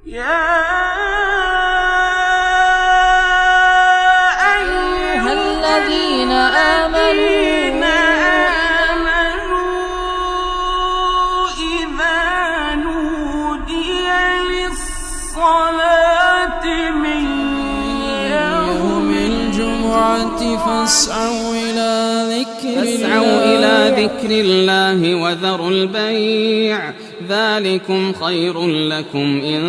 يا أيها الذين آمنوا إذا نودي للصلاة من يوم الجمعة فاسعوا إلى ذكر فاسعوا إلى ذكر الله وذروا البيع ذلكم خير لكم إن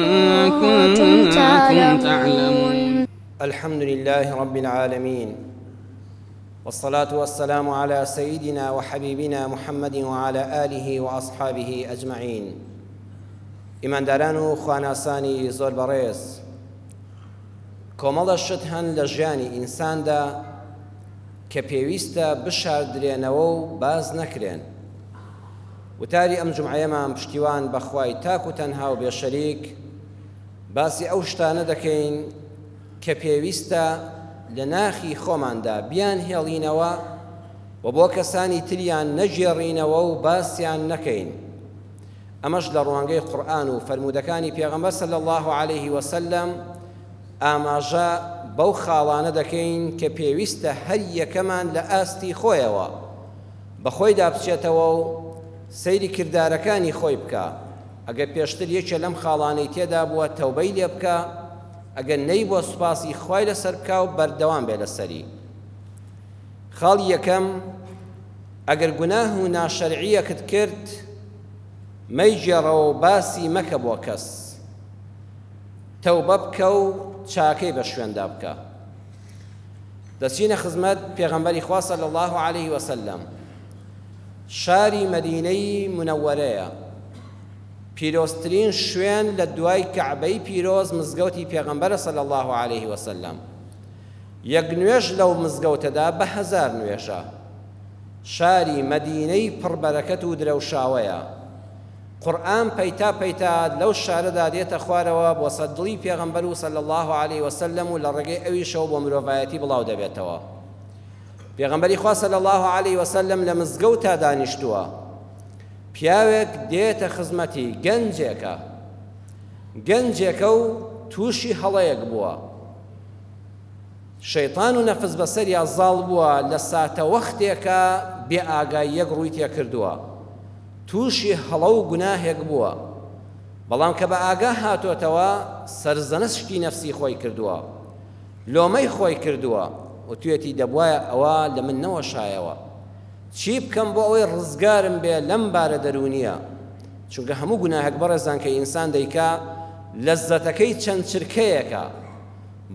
كنتم كنتم تعلمون. تعلمون. الحمد لله رب العالمين والصلاة والسلام على سيدنا وحبيبنا محمد وعلى آله وأصحابه أجمعين. ئیمانداران و خواناسانی زۆر بەڕێز، کۆمەڵە شت هەن لە ژیانی ئینساندا کە پێویستە بشاردرێنەوە و باز نەکرێن. وتاری ئەم جومعەیەمان پشتیوان بە خوای تاک و تەنها و بێشەریک باسی ئەو شتانە دەکەین کە پێویستە لە ناخی خۆماندا بیان هێڵینەوە و بۆ کەسانی تریان نەگێڕینەوە و باسیان نەکەین. ئەمەش لە ڕوانگەی قورئان و فەرموودەکانی پێغەمبەر صلی اللە علیه وسلم ئاماژە بەو خاڵانە دەکەین کە پێویستە هەر یەکەمان لە ئاستی خۆیەوە بە خۆیدا بچێتەوە و سەیری کردارەکانی خۆی بکا، ئەگەر پێشتر یەکێ لەم خاڵانەی تێدا بووە تەوبەی لێ بکا، ئەگەر نەیبووە سوپاسی خوای لەسەر بکا و بەردەوام بێ لەسەری. خاڵی یەکەم، ئەگەر گوناه و ناشەرعییەکت کرد مەیگێڕەوە و باسی مەکە بۆ کەس، تەوبە بکە و چاکەی بە شوێندا بکە. دەچینە خزمەت پێغەمبەری خوا صلی اللە علیه وسلم. شاری مەدینەی منەوەرەیە، پیرۆزترین شوێن لە دوای کەعبەی پیرۆز مزگەوتی پێغەمبەرە صلی اللە علیه وسلم. یەک نوێژ لەو مزگەوتەدا بە هەزار نوێژە. شاری مەدینەی پڕ بەرەکەت و درەوشاوەیە. قورئان پەیتا پەیتا لەو شارەدا دێتە خوارەوە بۆ سەر دڵی پێغەمبەر و صلی اللە علیە وسلم و لە ڕێگەی ئەویشەوە بۆ مرۆڤایەتی بڵاو دەبێتەوە. پێغەمبەری خوا صلی اللە علیە وسلم لە مزگەوتا دانیشتووە، پیاوێک دێتە خزمەتی، گەنجێکە، گەنجێکە و تووشی هەڵەیەک بووە، شەیتان و نەفس بەسەریا زاڵ بووە، لە ساتەوەختێکا بێ ئاگاییەک ڕووی تێکردووە، تووشی هەڵە و گوناهێک بووە، بەڵام کە بە ئاگا هاتۆتەوە سەرزەنشتی نەفسی خۆی کردووە، لۆمەی خۆی کردووە، وتویەتی دەبوایە ئەوە لە من نەوەشایەوە، چی بکەم بۆ ئەوەی ڕزگارم بێ لەم بارە دەروونییە، چونکە هەموو گوناهێک بەڕێزان کە ئینسان دەیکا لەززەتەکەی چەند چرکەیەکە،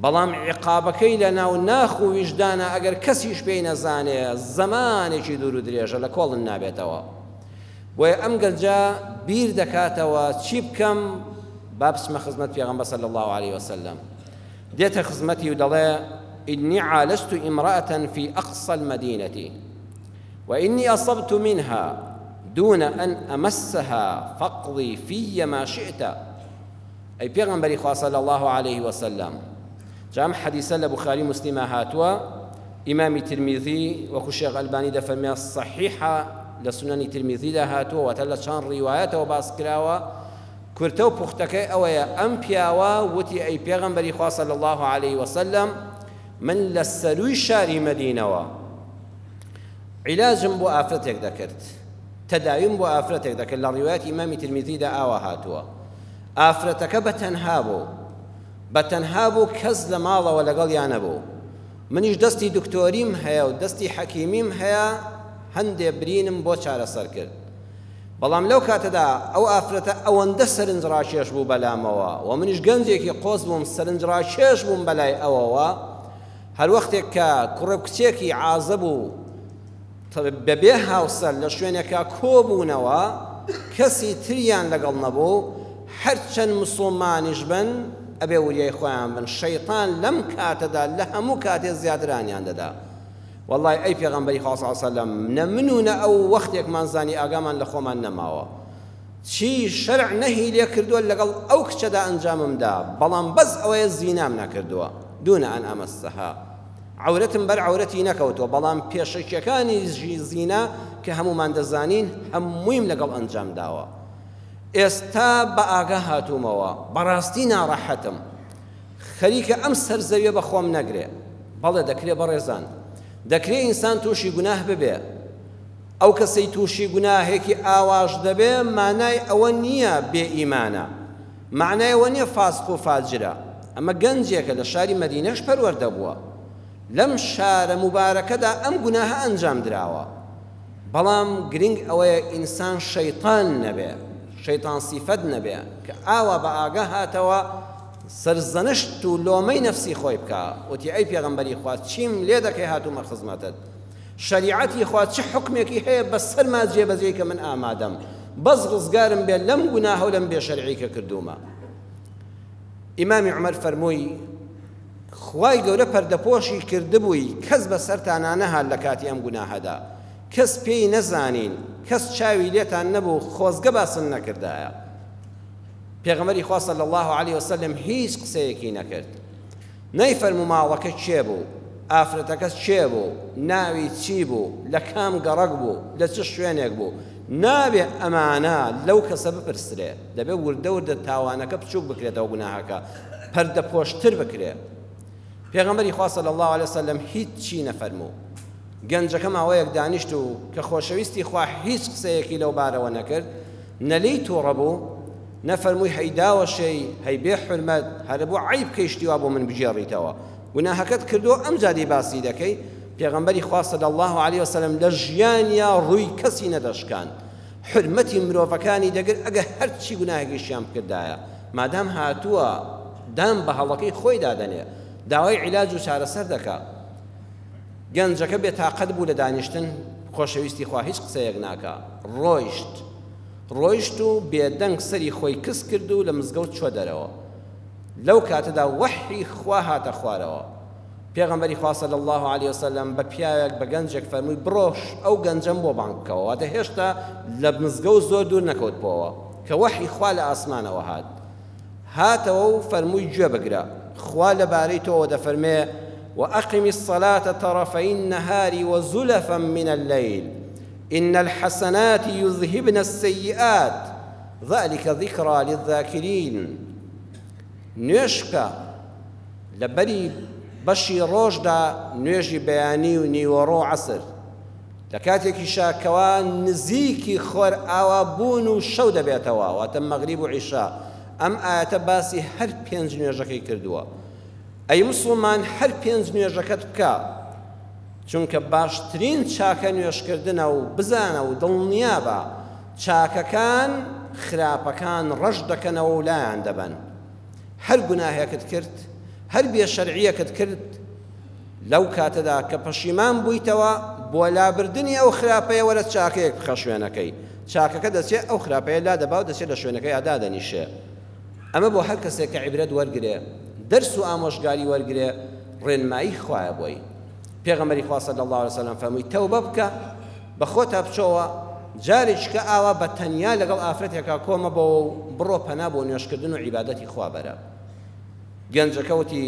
بەڵام عیقابەکەی لە ناو ناخ و ویژدانا ئەگەر کەسیش پێی نەزانێ زەمانێکی دوور و درێژە لە کۆڵن نابێتەوە. بۆیە ئەم گەنجە بیر دەکاتەوە چی بکەم با بچمە خزمەت پێغەمبەر صلی اللە علیه وسلم. دێتە خزمەتی و دەڵێ إني عالجت امرأة في أقصى المدينة وإني أصبت منها دون أن أمسها فاقضي في ما شئت. ئەی پێغەمبەری خوا صلی اللە علیه وسلم، جا ئەم حەدیسە لە بوخاری موسلیما هاتووە، ئیمامی ترمیزی وەکو شێخ ئەلبانی دەفەرمێ صحیحە لە سونەنی ترمیزیدا هاتووە، واتە لە چەند ڕیوایەتەوە باس کراوە. کورتە و پوختەکەی ئەوەیە ئەم پیاوە وتی ئەی پێغەمبەری خوا صلی اللە علیه وسلم، من لە سەرووی شاری مەدینەوە عیلاجم بۆ ئافرەتێک دەکرد، تەداویم بۆ ئافرەتێک دەکرد، لە ڕیوایەتی ئیمامی ترمیزیدا ئاوا هاتووە، ئافرەتەکە بە تەنها بوو، بە تەنها بوو کەس لە ماڵەوە لەگەڵیا نەبوو، منیش دەستی دکتۆریم هەیە و دەستی حەکیمیم هەیە هەندێ برینم بۆ چارەسەر کرد، بەڵام لەو کاتەدا ئەو ئافرەتە ئەوەندە سەرنجڕاکێش بوو بەلامەوە و منیش گەنجێکی قۆز بووم سەرنجڕاکێش بووم بەلای ئەوەوە، هەروەختێک کە کوڕ و کچێکی عازەب و بەبێ هاوسەر لە شوێنێکا کۆبوونەوە کەسی تریان لەگەڵ نەبوو، هەرچەند مسوڵمانیش بن ئەبێ وریای خۆیان بن، شەیتان لەم کاتەدا لە هەموو کاتێ زیاتر هانیان دەدا. وەڵای ئەی پێغەمبەری خوا صلی اللە علیە وسلم نە من و نە ئەو وەختێکمان زانی ئاگامان لە خۆمان نەماوە، چی شەرع نەهی لێ کردووە لەگەڵ ئەو کچەدا ئەنجامم دا، بەڵام بەس ئەوەیە زینام نەکردووە، دون ان امسها. عەورەتم بەر عەورەتی نەکەوتووە، بەڵام پێشەکیەکانی زینا کە هەموومان دەزانین هەموویم لەگەڵ ئەنجام داوە. ئێستا بە ئاگا هاتوومەوە، بەڕاستی ناڕەحەتم. خەریکە ئەم سەر زەویە بە خۆم نەگرێ. بەڵێ دەکرێ بەڕێزان. دەکرێ ئینسان تووشی گوناه ببێ. ئەو کەسەی تووشی گوناهێکی ئاواش دەبێ مانای ئەوە نییە بێ ئیمانە. مەعنای ئەوە نییە فاسق و فاجرە. ئەمە گەنجێکە لە شاری مەدینەش پەروەردە بووە. لەم شارە موبارەکەدا ئەم گوناهە ئەنجام دراوە. بەڵام گرنگ ئەوەیە ئینسان شەیتان نەبێ، شەیتان سیفەت نەبێ، کە ئاوا بە ئاگا هاتەوە سەرزەنشت و لۆمەی نەفسی خۆی بکا، وتی ئەی پێغەمبەری خوا چیم لێ دەکەی هاتوومە خزمەتت، شەریعەتی خوا چ حوکمێکی هەیە بەسەرما جێبەجێی کە من ئامادەم، بەس ڕزگارم بێ لەم گوناهە و لەم بێشەرعی کە کردوومە. ئیمامی عومەر فەرمووی، خوای گەورە پەردەپۆشی کردبووی کەس بەسەرتانا نەهات لە کاتی ئەم گوناهەدا کەس پێی نەزانین کەس چاوی لێتان نەبوو خۆزگە باسم نەکردایە پێغەمبەری خوا صلی الله علیه وسلم هیچ قسەیەکی نەکرد نەیفەرموو ماڵەکە کێ بوو ئافرەتەکە کێ بوو ناوی چی بوو لە کام گەڕەک بوو لە چ شوێنێک بوو نابێ ئەمانە لەو کەسە بپرسرێ دەبێ وردە وردە تاوانەکە بچووک بکرێتەوە گوناهەکە پەردەپۆشتر بکرێ. پێغەمبەری خوا صلی اللە علیە وسلم هیچی نەفەرموو. گەنجەکە ماوەیەک دانیشت و کە خۆشەویستی خوا هیچ قسەیەکی لەو بارەوە نەکرد، نە لێی توڕە بوو، نە فەرمووی هەی داوەشێی، هەی بێ حورمەت، هەربوو عەیب کەی شتی وا بۆ من بگێڕیتەوە. گوناهەکەت کردووە ئەمجا دێی باسی دەکەی؟ پێغەمبەری خوا صلی اللە علیە وسلم لە ژیانیا ڕووی کەسی نەدەشکاند. حورمەتی مرۆڤەکانی دەگرت ئەگەر هەرچی گوناهێکیشیان بکردایە مادام هاتووە دان بە هەڵەکەی خۆیدا دەنێ داوای عیلاج و چارەسەر دەکا. گەنجەکە بێتاقەت بوو لە دانیشتن خۆشەویستی خوا هیچ قسەیەک ناکا ڕۆیشت ڕۆیشت و بێدەنگ سەری خۆی کز کرد و لە مزگەوت چوە دەرەوە لەو کاتەدا وەحی خوا هاتە خوارەوە پێغەمبەری خوا صلی اللە علیە وسلم بە پیاوێک بە گەنجێک فەرمووی بڕۆ ئەو گەنجەم بۆ بانگ بکەوە واتە هێشتا لە مزگەوت زۆر دوور نەکەوتبۆوە کە وەحی خوا لە ئاسمانەوە هات هاتەوە و فەرمووی گوێ بگرە خوا لەبارەی تۆوە دەفەرمێ وأقم الصلاة طرفي النهار وزلفا من الليل إن الحسنات يذهبن السيئات ذلك ذكرى للذاكرين نوێژ بکە لە بەری بەشی ڕۆژدا نوێژی بەیانی و نیوەڕۆ و عەسر، لە کاتێکیشا کەوا نزیکی خۆر ئاوا بوون و شەو دەبێتەوە، واتە مەغریب و عیشا، ئەم ئایەتە باسی هەر پێنج نوێژەکەی کردووە. ئەی موسڵمان هەر پێنج نوێژەکەت بکە، چونکە باشترین چاکە نوێژکردنە و بزانە و دڵنیابە چاکەکان خراپەکان ڕەش دەکەنەوە و لایان دەبەن. هەر گوناهێکت کرد، هەر بێ شەرعیەکت کرد، لەو کاتەدا کە پەشیمان بوویتەوە بۆ لابردنی ئەو خراپەیە وەرە چاکەیەک بخە شوێنەکەی، چاکەکە دەچێ ئەو خراپەیە لادەبا و دەچێ لە شوێنەکەیا دادەنیشێ. ئەمە بۆ هەر کەسێک کە عیبرەت وەرگرێ، دەرس و ئامۆژگاری وەرگرێ، ڕێنمایی خوایە بۆی. پێغەمبەری خوا صلی اللە علیە وسلم فەرمووی تەوبە بکە، بە خۆتا بچۆوە، جارێکیکە ئاوا بە تەنیا لەگەڵ ئافرەتێکا کۆ مەبەوە و بڕۆ پەنا بۆ نوێژکردن و عیبادەتی خوا بەرە. گەنجەکە وتی،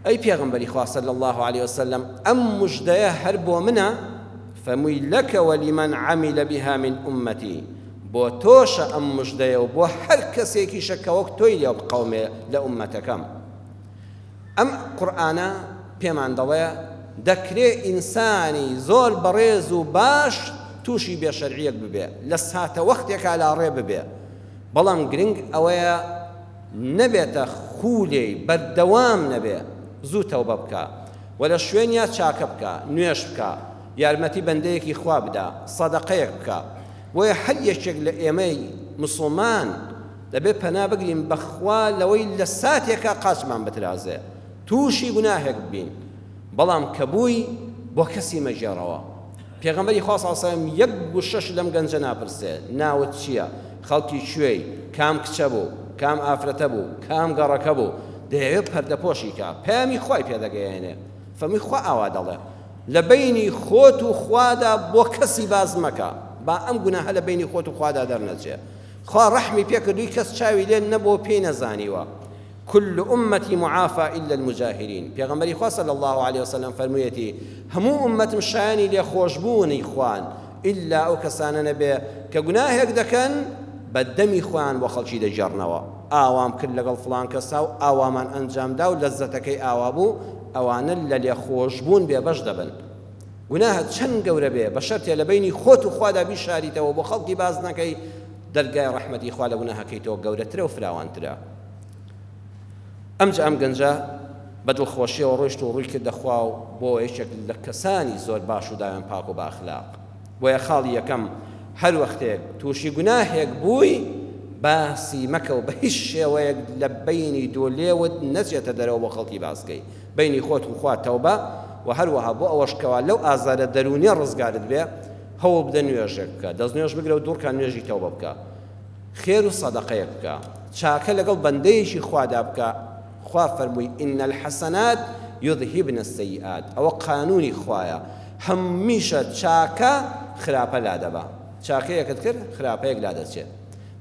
ئەی پێغەمبەری خوا صلی اللە علیە وسلم ئەم مژدەیە هەر بۆ منە؟ فەرمووی، لک ولمن عمل بها من امتی، بۆ تۆشە ئەم مژدەیە و بۆ هەر کەسێکیشە کە وەک تۆی لێ بقەومێ لە ئوممەتەکەم. ئەم قورئانە پێمان دەڵێ دەکرێ ئینسانی زۆر بەڕێز و باش تووشی بێشەرعیەک ببێ لە ساتەوەختێکا لاڕێ ببێ بەڵام گرنگ ئەوەیە نەبێتە خوو لێی بەردەوام نەبێ زوو تەوبە بکا و لە شوێنیا چاکە بکا نوێژ بکا یارمەتی بەندەیەکی خوا بدا سەدەقەیەک بکا بۆیە هەر یەکێک لە ئێمەی مسوڵمان دەبێ پەنا بگرین بە خوا لەوەی لە ساتێکا قاچمان بترازێ تووشی گوناهێک ببین بەڵام کە بووی بۆ کەسی مەگێڕەوە پێغەمبەری خوا صلی الله علیه و یەک وشەش لەم گەنجە ناپرسێ ناوت چییە خەڵکی کوێی کام کچە بوو کام ئافرەتە بوو کام گەڕەکە بوو دەیەوێت پەردەپۆشی کا پەیامی خوای پێدەگەیەنێ فەرمووی خوا ئاوا دەڵێ لە بەینی خۆت و خوادا بۆ کەسی باس مەکە با ئەم گوناهە لە بەینی خۆت و خوادا دەرنەچێ خوا ڕەحمی پێ کردووی کەس چاوی لێ نەبووە و پێی نەزانیوە کل امتی معافی الا المجاهرین پێغەمبەری خوا صلی اللە علیە وسلم فەرموویەتی هەموو ئوممەتم شایانی لێخۆشبوونی خوان ئیلا ئەو کەسانە نەبێ کە گوناهێک دەکەن بە دەمی خۆیان بۆ خەڵکی دەگێڕنەوە، ئاوام کرد لەگەڵ فڵان کەسا و ئاوامان ئەنجامدا و لەززەتەکەی ئاوا بوو، ئەوانە لە لێخۆشبوون بێبەش دەبن. گوناهت چەند گەورە بێ، بە شەرتێ لە بەینی خۆت و خوادا بیشاریتەوە بۆ خەڵکی باس نەکەی، دەرگای ڕەحمەتی خوا لە گوناهەکەی تۆ گەورەترە و فراوانترە. ئەمجا ئەم گەنجە بە دڵخۆشیەوە ڕۆیشت و ڕووی کردە خوا و بۆوە یەکێک لە کەسانی زۆر باش و داوێن پاک و بە ئەخلاق. بۆیە خاڵی یەکەم هەر وەختێک تووشی گوناهێک بووی باسی مەکە و بە هیچ شێوەیەک لە بەینی دوو لێوت نەچێتە دەرەوە بۆ خەڵکی باس کەی بەینی خۆت و خوا تەوبە و هەروەها بۆ ئەوەش کەوا لەو ئازارە دەروونیە ڕزگارت بێ هەوڵ بدە نوێژێک بکە دەست نوێژ بگرە و دوڕکان نوێژی تەوبە بکە خێر و سەدەقەیەک بکە چاکە لەگەڵ بەندەیەکی خوادا بکە خوا فەرمووی ان الحسنات یذهبن السیئات ئەوە قانونی خوایە هەمیشە چاکە خراپە لادەبا چاکەیەکت کرد خراپەیەک لادەچێت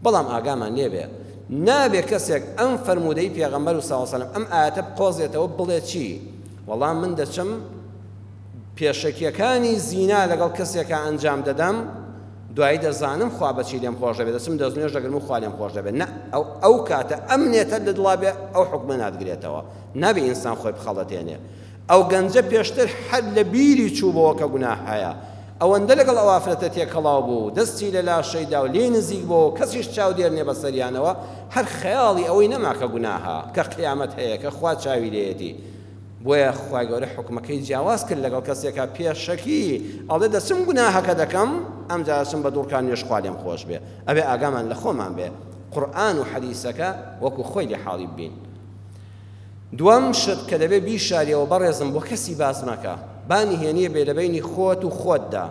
بەڵام ئاگامان لێبێ نابێ کەسێک ئەم فەرموودەی پێغەمبەر و ساوسەلم ئەم ئاەتە بقۆزێتەوە بڵێ چی وەڵام من دەچم پێشەکیەکانی زینا لەگەڵ کەسێکا ئەنجام دەدەم دوایی دەزانم خوا بەچی لێم خۆش دەبێت دەچم دەستنوێژ دەگرم و خوا لێم خۆش دەبێت نە ئەو ئەو کاتە ئەم نێتە لە دڵا بێ ئەو حکومە ناتگرێتەوە نابێ ئینسان خۆی بخەڵەتێنێ ئەو گەنجە پێشتر هەر لە بیری چوو بەوە کە گوناه هەیە ئەوەندە لەگەڵ ئەو ئافرەتە تێکەڵاو بوو دەستی لە لاشەیدا و لێی نزیک بۆ کەسیش چاودێر نیە بەسەریانەوە هەر خەیاڵی ئەوەی نەما کە گوناهە کە قیامەت هەیە کە خوا چاوی لێیەتی بۆیە خوای گەورە حوکمەکەی جیاواز کرد لەگەڵ کەسێکا پێشەکی ئەڵێ دەچم گوناهەکە دەکەم ئەمجا دەچم بە دوڕکان نوێژ خوا لێم خۆش بێ ئەبێ ئاگامان لە خۆمان بێ قورئان و حەدیسەکە وەکو خۆی لێ حاڵی ببین دووەم شت کە دەبێ بیشاریەوە بەڕێزم بۆ کەسی باس مەکە با نهێنیە بێ لە بەینی خۆت و خۆتدا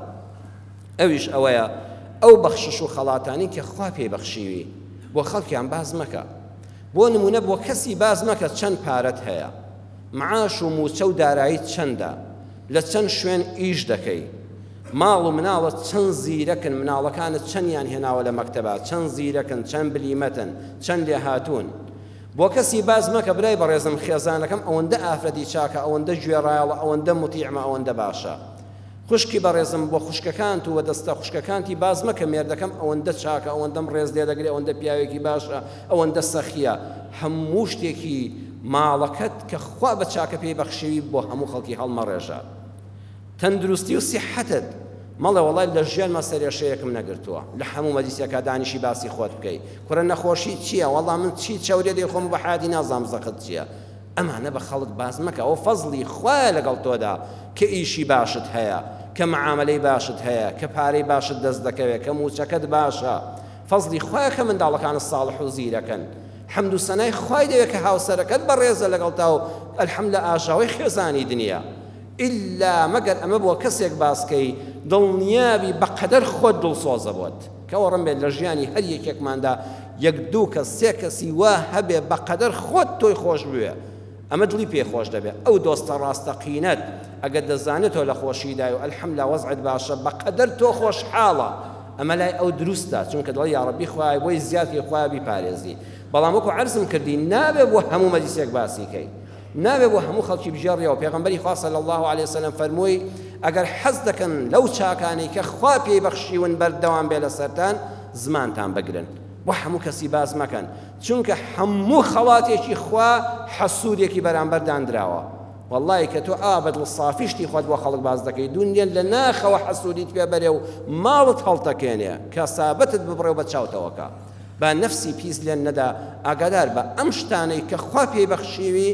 ئەویش ئەوەیە ئەو بەخشش و خەڵاتانی کە خوا پێی بەخشیوی بۆ خەڵکیان باس مەکە بۆ نموونە بۆ کەسی باس مەکە چەند پارەت هەیە، معاش و مووچە و داراییت چەندە، لە چەند شوێن ئیش دەکەی، ماڵ و مناڵت چەند زیرەکن، مناڵەکانت چەندیان هێناوە لە مەکتەبا، چەند زیرەکن، چەند بلیمەتن، چەند لێهاتوون. بۆ کەسی باس مەکە برای بەڕێزم خێزانەکەم ئەوەندە ئافرەتی چاکە، ئەوەندە گوێڕایەڵە، ئەوەندە موتیعمە، ئەوەندە باشە. خوشکی بەڕێزم بۆ خوشکەکانت و دەستە خوشکەکانتی باس مەکە مێردەکەم ئەوەندە چاکە ئەوەندەم ڕێز لێ دەگرێ ئەوەندە پیاوێکی باشە ئەوەندە سەخیە هەموو شتێکی ماڵەکەت کە خوا بە چاکە پێی بەخشیوی بۆ هەموو خەڵکی هەڵمەڕێژە تەندروستی و سیحەتت مەڵێ وەڵای لە ژیانما سەرێشەیەکم نەگرتووە لە هەموو مەجلیسێکا دانیشی باسی خۆت بکەی کوڕە نەخۆشی چییە وەڵا من چی چەورێ دەیخۆم و بە حیاتی نازانم زەخت چییە ئەمانە بە خەڵک باس مەکە ئەوە فەزڵی خوایە لەگەڵ تۆدا کە ئیشی باشت هەیە کە معامەلەی باشت هەیە کە پارەی باشت دەست دەکەوێت کە موچەکەت باشە فەزڵی خوایە کە منداڵەکانت ساڵح و زیرەکەن حەمد و سەنای خوای دەوێت کە هاوسەرەکەت بەڕێزە لەگەڵتا و الحمد لە ئاژاوەی خێزانی دنیا ئیلا مەگەر ئەمە بۆ کەسێک باسکەی دڵنیابی بەقەدەر خۆت دڵسۆزە بۆت کەوەڕم بێت لە ژیانی هەر یەکێکماندا یەک دوو کەس سێ کەسی وا هەبێ بەقەدەر خۆت تۆی خۆش بوێ ئەمە دڵی پێ خۆش دەبێ ئەو دۆستە ڕاستەقینەت ئەگەر دەزانێت تۆ لە خۆشیدای و الحمدلله وەزعت باشە بەقەدەر تۆ خۆشحاڵە ئەمە لای ئەو دروستە چونکە دەڵێ یاڕەبی خوایە بۆی زیاد کەی خوایە بیپارێزی بەڵام وەکو عەرزم کردی نابێ بۆ هەموو مەجلیسێک باسی کەی نابێ بۆ هەموو خەڵکی بگێڕیەوە پێغەمبەری خوا صلی اللە علیه وسلم فەرمووی ئەگەر حەز دەکەن لەو چاکانەی کە خوا پێی بەخشیون بەردەوام بێ لەسەرتان زمانتان بگرن بۆ هەموو کەسی باس مەکەن چونکە هەموو خەڵاتێکی خوا حەسوودێکی بەرامبەر دانراوە واللهی کە تۆ ئا بەدڵ سافی شتی خۆت بۆ خەڵک باس دەکەی دونیە لە ناخەوە حەسوودیت پێ بەرێ و ماڵت هەڵتەکێنێ کە سابەتت ببڕێ و بە چاوتەوەکە با نەفسی پیس لێن نەدا ئاگادار بە ئەم شتانەی کە خوا پێی بەخشیوی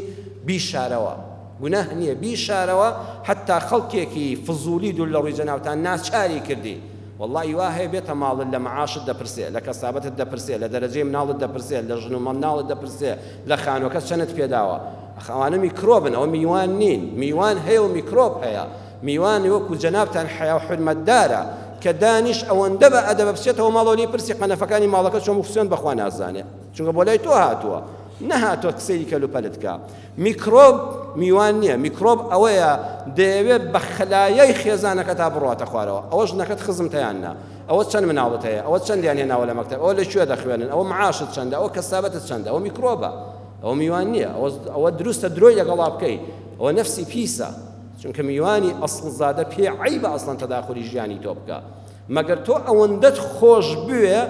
بیشارەوە گوناه نییە بیشارەوە حتا خەڵکێکی فزولی دوور لە ڕووی جەنابتان ناچاری کردی وەڵڵاهی وا هەیە بێتە ماڵت لە معاشت دەپرسێ لە کەسابەتت دەپرسێ لە دەرەجەی مناڵت دەپرسێ لە ژن و منداڵت دەپرسێ لە خانوەکە چەنت پێداوە ئەخ ئەوانە میکرۆبن ئەوە میوان نین میوان هەیە و میکرۆب هەیە میوانی وەکو جەنابتان حەیا و حورمەتدارە کە دانیش ئەوەندە بە ئەدەبە بچێتەوە ماڵەوە لێی پرسی قەنەفەکانی ماڵەکە چۆن بوو سوێند بەخوا نازانێ چونکە بۆ لای تۆ هاتووە نەهاتووە سەیری کەلوپەلت کا میکرۆب میوان نییە میکرۆب ئەوەیە دەیەوێت بە خەلایای خێزانەکە تا بڕاتە خوارەوە ئەوە ژنەکەت خزمتەیان نا ئەوە چەند مناڵت هەیە ئەوە چەندیان هێناوە لە مەکتەب ئەوە لە کوێ دەخوێنن ئەوە معاشت چەندە ئەوە کەسابەتت چەندە ئەوە میکرۆبە ئەوە میوان نییە ئەوە دروستە درۆی لەگەڵا بکەی ئەوە نەفسی پیسە چونکە میوانی ئەسڵزادە پێ عەیبە ئەسڵەن تەداخولی ژیانی تۆ بکا مەگەر تۆ ئەوەندەت خۆش بوێ.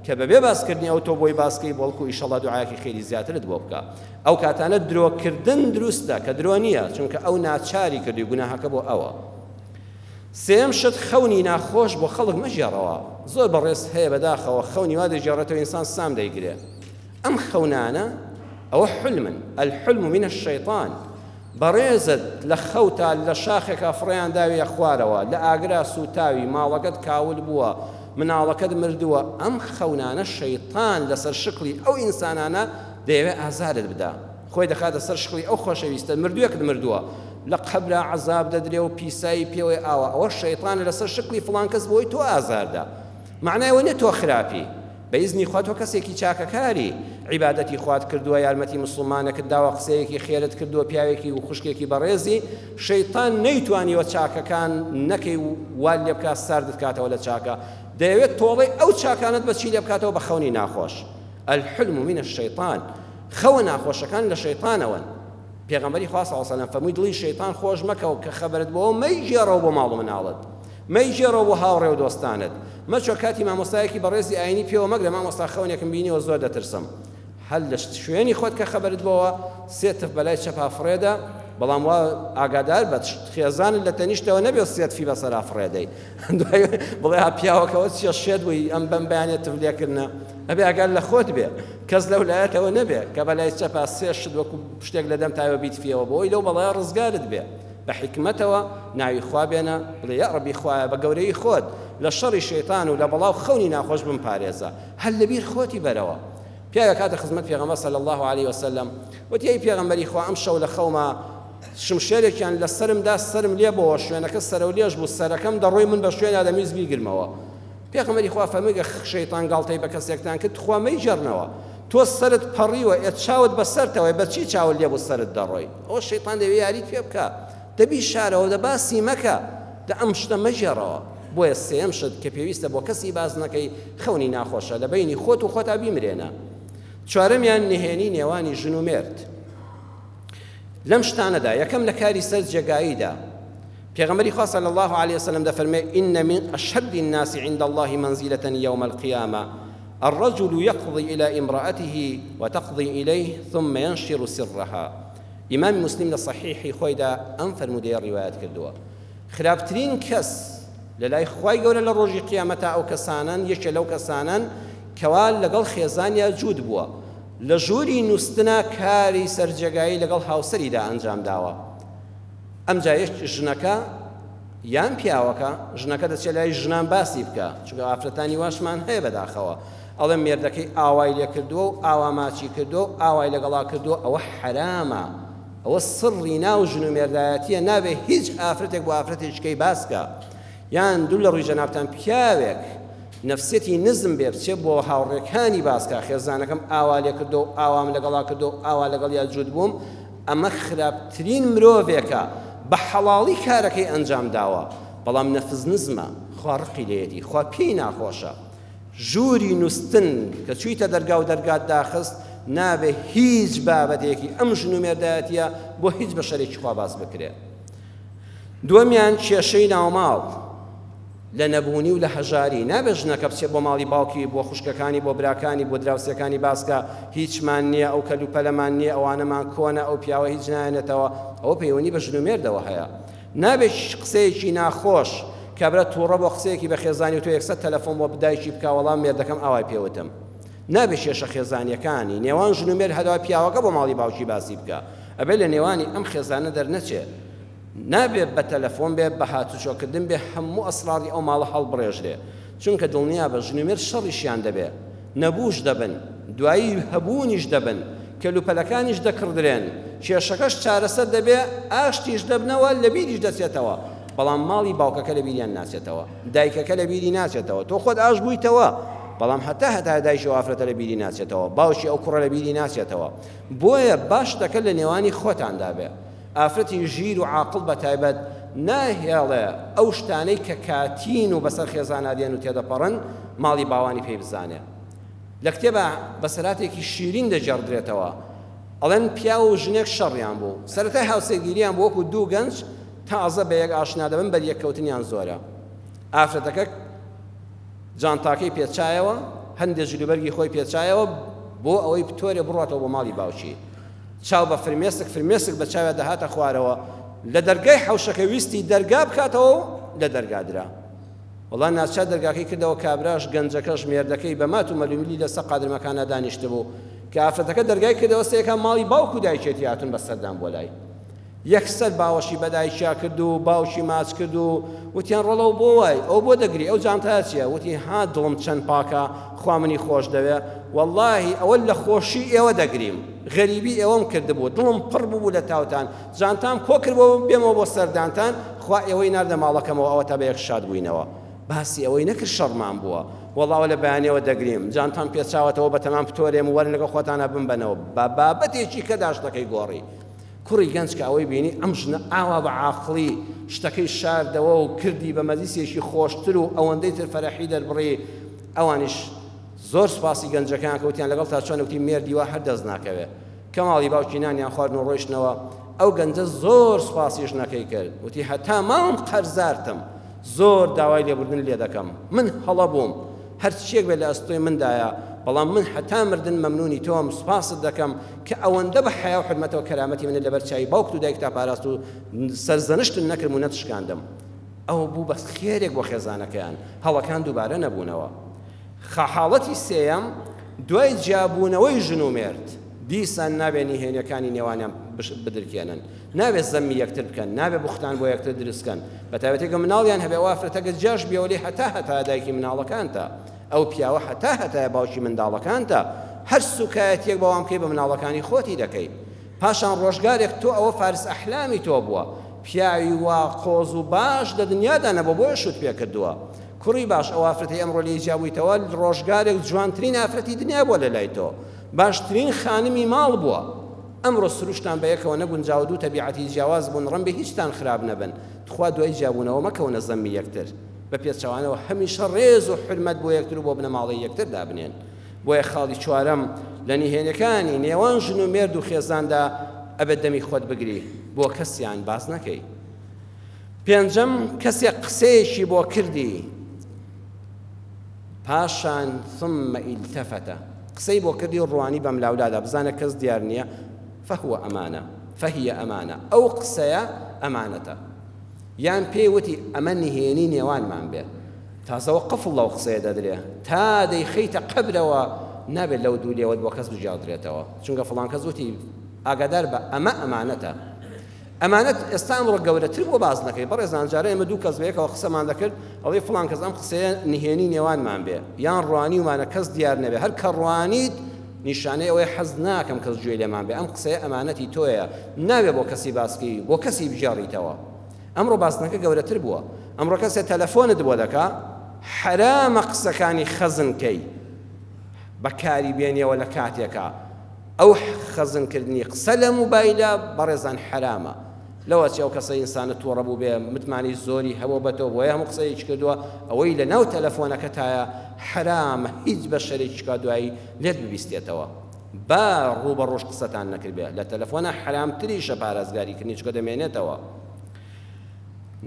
کە بەبێ باسکردنی ئەو تۆ بۆی باسکەی بەڵکو ئیشەڵا دوعایەکی خێری زیاترت بۆ بکە. ئەو کاتانە درۆکردن دروستە کە درۆ نییە چونکە ئەو ناچاری کردووی گوناهەکە بۆ ئەوە. سێیەم شت خەونی ناخۆش بۆ خەڵک مەگێڕەوە. زۆر بەڕێز هەیە بەداخەوە خەونی وا دەگێڕێتەوە ئینسان سام دەیگرێ. ئەم خەونانە ئەوە حلمن، الحلم من الشیطان، بەڕێزت لە خەوتا لە شاخێکا فڕێیان داویە خوارەوە، لە ئاگرا سووتاوی، ماڵەکەت کاول بووە، مناڵەکەت مردووە، ئەم خەونانە شەیتان لەسەر شکڵی ئەو ئینسانانە دەیەوێ ئازارت بدا، خۆی دەخاتە سەر شکڵی ئەو خۆشەویستە، مردووێکت مردووە، لە قەبرا عەزاب دەدرێ و پیسایی پێوەی ئاوا، ئەوە شەیتانە لەسەر شکڵی فڵان کەس بۆی تۆ ئازاردا، مەعنای ئەوە نیە تۆ خراپی. بە ئیزنی خوا تۆ کەسێکی چاکەکاری، عیبادەتی خوات کردووە، یارمەتی موسڵمانێکت داوە، قسەیەکی خێرت کردووە، پیاوێکی و خوشکێکی بەڕێزی، شەیتان نەیتوانیوە چاکەکان نەکەی و وات لێ بکات ساردت کاتەوە لە چاکە، دەیەوێت تۆڵەی ئەو چاکانەت بە چی لێ بکاتەوە بە خەونی ناخۆش، الحلم من الشیطان، خەوە ناخۆشەکان لە شەیتانەوەن. پێغەمبەری خوا صلی اللە علیە وسلم فەرمووی دڵی شەیتان خۆش مەکە و کە خەبەرت بۆوە مەیگێڕەوە بۆ ماڵ و مناڵت، مەیگێڕەوە بۆ هاوڕێ و دۆستانت، مەچۆ کاتی مامۆستایەکی بەڕێزی ئاینی پێوە مەگرە مامۆستا خەونێکم بینیوە زۆر دەترسم، هەر لە شوێنی خۆت کە خەبەرت بۆوە سێ تف بەلای چەپا فڕێدە، بەڵام وا ئاگادار بە خێزانت لە تەنیشتەوە نەبێ سێ تفی بەسەرا فڕێدەی دوای بڵێ ها پیاوەکەوە چیە شێت بووی ئەم بەم بەیانە تف لێکردنە ئەبێ ئاگات لە خۆت بێ کەس لەو لایەتەوە نەبێ کە بەلای چەپا سێ شت وەکو شتێک لە دەم تایەوە بیتفیەوە بۆی لەو بەڵایە ڕزگارت بێ بە حیکمەتەوە ناوی خوا بێنە بڵێ یا ڕەبی خوایە بە گەورەی خۆت لە شەڕی شەیتان و لە بەڵاو خەونی ناخۆش بمپارێزە هەر لەبیر خۆتی بەرەوە پیاوێک هاتە خزمەت پێغەمبەر صلی الله علیه وسلم وتی ئەی پێغەمبەری خوا ئەم شەو لە خەوما شمشێرێکیان لە سەرم دا سەرم لێ بۆوە شوێنەکە سەرەو لێژ بوو سەرەکەم دەڕۆی من بە شوێنا دەمویست بیگرمەوە پێغەمبەری خوا فەرمووی گەر شەیتان گاڵتەی بە کەسێکتان کرد تخوا مەیگێڕنەوە تۆ سەرت پەڕیوە ئێ چاوت بە سەرتەوەی بە چی چاوت لێ بوو سەرت دەڕۆی ئەوە شەیتان دەوێ یاریت پێ بکا دەبی شارەوە دە باسی مەکە دە ئەم شتە مەگێڕەوە بۆیە سێیەم شت کە پێویستە بۆ کەسی باس نەکەی خەونی ناخۆشە لە بەینی خۆت و خۆتا بیمرێنە چوارەمیان نهێنی نێوانی ژن و مێرد لەم شتانەدا یەکەم لە کاری سەر جێگاییدا پێغەمبەری خوا صلی الله علیه وسلم دەفەرمێ إن من أشد الناس عند الله منزلة يوم القيامة الرجل يقضي إلى امرأته وتقضي إليه ثم ينشر سرها ئیمامی موسلیم لە صحیحی خۆیدا ئەم فەرموودەیە ڕیوایەت کردووە خراپترین کەس لە لای خوای گەورە لە ڕۆژی قیامەتا ئەو کەسانەن یەکێ لەو کەسانەن کەوا لەگەڵ خێزانیا جووت بووە لە ژووری نووستنا کاری سەرجێگایی لەگەڵ هاوسەریدا ئەنجام داوە ئەمجا یەک ژنەکە یان پیاوەکە ژنەکە دەچێت لای ژنان باسی بکە چونکە ئافرەتانی واشمان هەیە بەداخەوە ئەڵێ مێردەکەی ئاوای لێ کردووە و ئاوا ماچی کردووە و ئاوای لەگەڵا کردووە ئەوە حەرامە ئەوە سڕی ناو ژن و مێردایەتیە نابێ هیچ ئافرەتێک بۆ ئافرەتێکی کەی باس کە یان دوور لە ڕووی جەنابتان پیاوێک نەفسیەتی نزم بێ بچێ بۆ هاوڕێکانی باس کا خێزانەکەم ئاوا لێ کردو و ئاوام لەگەڵا کردو و ئاوا لەگەڵیا جووت بووم ئەمە خراپترین مرۆڤێکە بە حەڵاڵی کارەکەی ئەنجام داوە بەڵام نەفس نزمە خوا ڕقی لێیەتی خوا پێی ناخۆشە ژووری نوستن کە چوویتە دەرگا و دەرگات داخست نابێ هیچ بابەتێکی ئەم ژن و مێردایەتیە بۆ هیچ بەشەرێکی خوا باس بکرێ دووەمیان کێشەی ناوماڵ لە نەبوونی و لە هەژاری نابێت ژنەکە بچێت بۆ ماڵی باوکی بۆ خوشکەکانی بۆ براکانی بۆ دراوسێکانی باسکە هیچمان نییە ئەو کەلوپەلەمان نییە ئەوانەمان کۆنە ئەو پیاوە هیچ نایەنێتەوە ئەوە پەیوەندی بە ژن و مێردەوە هەیە نابێت قسەیەکی ناخۆش کابرا تووڕە بۆ قسەیەکی بە خێزانی و تۆ یەکسەر تەلەفۆن بۆ دایکی بکە وەڵام مێردەکەم ئاوای پێوتم نابێت کێشە خێزانیەکانی نێوان ژن و مێرد هەروا پیاوەکە بۆ ماڵی باوکی باسی بکە ئەبێت لە نێوانی ئەم خێزانە دەرنەچێ نابێ بە تەلەفۆن بێ بە هاتوچۆکردن بێ هەموو ئەسڕاڕی ئەو ماڵە هەڵبڕێژرێ چونکە دڵنیابە ژن و مێرد شەڕیشیان دەبێ نەبووش دەبن دوایی هەبوونیش دەبن کەلوپەلەکانیش دەکڕدرێن کێشەکەش چارەسەر دەبێ ئاشتیش دەبنەوە لەبیریش دەچێتەوە بەڵام ماڵی باوکەکە لەبیریان ناچێتەوە دایکەکە لەبیری ناچێتەوە تۆ خۆت ئاش بوویتەوە بەڵام هەتا هەتا دایکی ئەو ئافرەتە لەبیری ناچێتەوە باوکی ئەو کوڕە لەبیری ناچێتەوە بۆیە باش شتەکە لە نێوانی خۆتاندا بێ ئافرەتی ژیر و عاقڵ بە تایبەت ناهێڵێ ئەو شتانەی کە کاتین و بەسەر خێزانا دێن و تێدەپەڕن ماڵی باوانی پێی بزانێ. لە کتێبا بەسەرهاتێکی شیرین دەگێڕدرێتەوە. ئەڵێن پیاو و ژنێک شەڕیان بوو. سەرەتای هاوسەرگیریان بوو وەکوو دوو گەنج تازە بە یەک ئاشنا دەبن بەریەککەوتنیان زۆرە. ئافرەتەکە جانتاکەی پێچایەوە، هەندێ جلوبەرگی خۆی پێچایەوە بۆ ئەوەی بتۆرێ بڕاتەوە بۆ ماڵی باوکی. چاو بە فرمێسک، فرمێسک بە چاویا دەهاتە خوارەوە. لە دەرگای حەوشەکە ویستی دەرگا بکاتەوە و لە دەرگا درا. وەڵا ناچار دەرگاکەی کردەوە کابراش گەنجەکەش مێردەکەی بە مات و مەلوملی لەسەر قادرمەکانا دانیشتبوو. کە ئافرەتەکە دەرگای کردەوە سەیرکا ماڵی باوک و دایکێتی هاتوون بە سەردان بۆ لای. یەکسەر باوەشی بە دایکیا کرد و باوکی ماچ کرد و وتیان ڕۆڵە و بۆ وای ئەو بۆ دەگری ئەو جانتایە چییە وتی ها دڵم چەند پاکە خوا منی خۆش دەوێ وەڵاهی ئەوە لە خۆشی ئێوە دەگریم غەریبی ئێوەم کردبوو دڵم پڕ بوو لە تاوتان جانتام کۆ کردبوو بێمەوە بۆ سەردانتان خوا ئێوەی ناردە ماڵەکەمەوە ئەوەتا بە یەک شاد بووینەوە باسی ئەوەی نەکرد شەڕمان بووە وەڵا ئەوە لە بەیانیەوە دەگریم جانتام پێچاوەتەوە بەتەمام بتۆرێم و وەرن لەگەڵ خۆتانا بمبەنەوە بە بابەتێکی کەدا شتەکەی گۆڕی کوڕی گەنج کە ئەوەی بینی ئەم ژنە ئاوا بە عاقڵی شتەکەی شاردەوە و کردی بە مەجلیسێکی خۆشتر و ئەوەندەی تر فەرەحی دەربڕی، ئەوانیش زۆر سوپاسی گەنجەکەیان کرد وتیان لەگەڵتا چۆنە وتی مێردی وا هەر دەست ناکەوێ. کە ماڵی باوکی نانیان خواردن و ڕۆیشتنەوە ئەو گەنجە زۆر سوپاسی ژنەکەی کرد وتی هەتا ماوم قەرزارتم زۆر داوای لێبوردن لێ دەکەم من هەڵە بووم هەرچیەک بێت لە ئەستۆی مندایە، بەڵام من هەتا مردن مەمنونی تۆم، سوپاست دەکەم کە ئەوەندە بە حەیا و حورمەتەوە کەرامەتی منت لەبەر چاوی باوکت و دایکتا پاراست و سەرزەنشتت نەکردم و نەتشکاندم. ئەوە بوو بە خێرێک بۆ خێزانەکەیان، هەڵەکان دووبارە نەبوونەوە. خحاڵەتی سێیەم، دوای جیابوونەوەی ژن و مێرد، دیسان نابێ نهێنیەکانی نێوانیان بدرکێنن، نابێ زەمی یەکتر بکەن، نابێ بوختان بۆ یەکتر دروست کەن، بەتایبەتی گە مناڵیان هەبێ ئەو ئافرەتە گە جیاش بیەوە لێی هەتا هەتایە دایکی مناڵەکانتە، ئەو پیاوە هەتا هەتایە باوکی منداڵەکانتە، هەر سوکایەتیەک بەوان بکەی بە مناڵەکانی خۆتی دەکەی. پاشان ڕۆژگارێک تۆ ئەوە فارس ئەحلامی تۆ بووە، پیاوی وا قۆز و باش لە دنیادا نەبووە بۆیە شوت پێ کردووە. کوڕی باش ئەو ئافرەتەی ئەمڕۆ لێی جیابوویتەوە ڕۆژگارێک جوانترین ئافرەتی دنیا بووە لەلای تۆ، باشترین خانمی ماڵ بووە. ئەمڕۆ سروشتان بەیەکەوە نەگونجاوە دوو تەبیعەتی جیاواز بوون ڕەنبێ هیچتان خراپ نەبن تخوا دوای جیابوونەوە مەکەونە زەمی یەکتر بە پێچەوانەوە هەمیشە ڕێز و حورمەت بۆ یەکتر و بۆ بنەماڵەی یەکتر دابنێن بۆیە خاڵی چوارەم لە نهێنیەکانی نێوان ژن و مێرد و خێزاندا ئەبێت دەمی خۆت بگری بۆ کەسیان باس نەکەی پێنجەم کەسێک قسەیەکی بۆ کردی پاشان ثم التفت قسەی بۆ کردی و ڕوانی بەملاولادا بزانە کەس دیار نییە فهو ئەمانە فهي ئەمانە ئەو قسەیە ئەمانەتە یان پێی وتی ئەمە نهێنی نێوانمان بێ تازەوە قفڵ لەو قسەیە دەدرێ تا دەیخەیتە قەبرەوە نابێت لەو دوو لێوەت بۆ کەس بگێڕدرێتەوە چونکە فڵان کەس وتی ئاگادار بە ئەمە ئەمانەتە ئەمانەت ئێستا ئەمڕۆ گەورەتر بووە بازنەکەی بەڕێزان جارێ ئێمە دوو کەس بەیەکەوە قسەمان دەکرد ئەڵێ فڵان کەس ئەم قسەیە نهێنی نێوانمان بێ یان ڕوانیومانە کەس دیار نەبێ هەر کە ڕوانیت نیشانەی ئەوەی حەز ناکەم کەس گوێی لێمان بێ ئەم قسەیە ئەمانەتی تۆیە نابێ بۆ کەسی باسکی بۆ کەسی بگێڕیتەوە ئەمڕۆ بازنەکە گەورەتر بووە ئەمڕۆ کەسێ تەلەفۆنت بۆ دەکا حەرامە قسەکانی خەزن کەی بەکاری بێنیەوە لە کاتێکا ئەو خەزن کردنی قسە لە موبایلە بەڕێزان حەرامە لەوە چی ئەو کەسە ئینسانە توڕە بوو بێ متمانەی زۆری هەبوو بە تۆ بۆیە هەموو قسەیەکی کردووە ئەوەی لە ناو تەلەفۆنەکەتایە حەرامە هیچ بەشەرێکی کا دوایی لێت ببیستێتەوە با ڕوو بە ڕۆژ قسەتان نەکردبێ لە تەلەفۆنە حەرامتریشە پارێزگاری کردنی چونکە دەمێنێتەوە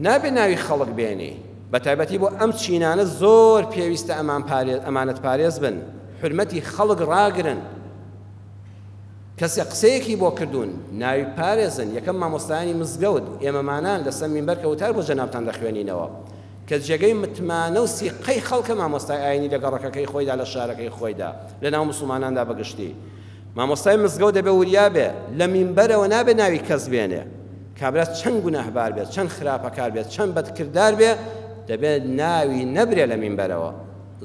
نابێ ناوی خەڵک بێنی بەتایبەتی بۆ ئەم چینانە زۆر پێویستە ئەمان پارێز ئەمانەت پارێز بن حورمەتی خەڵک ڕاگرن کەسێ قسەیەکی بۆ کردوون ناوی پارێزن یەکەم مامۆستایانی مزگەوت ئێمەمانان لەسەر مینبەر کە وتار بۆ جەنابتان دەخوێنینەوە کە جێگەی متمانە و سیقەی خەڵکە مامۆستای ئاینی لە گەڕەکەکەی خۆیدا لە شارەکەی خۆیدا لە ناو مسلماناندا بەگشتی مامۆستای مزگەوت دەبێ وریا بێ لە مینبەرەوە نابێ ناوی کەس بێنێ کابرا چەند گوناهبار بێت چەند خراپەکار بێت چەند بەدکردار بێ دەبێت ناوی نەبرێ لە مینبەرەوە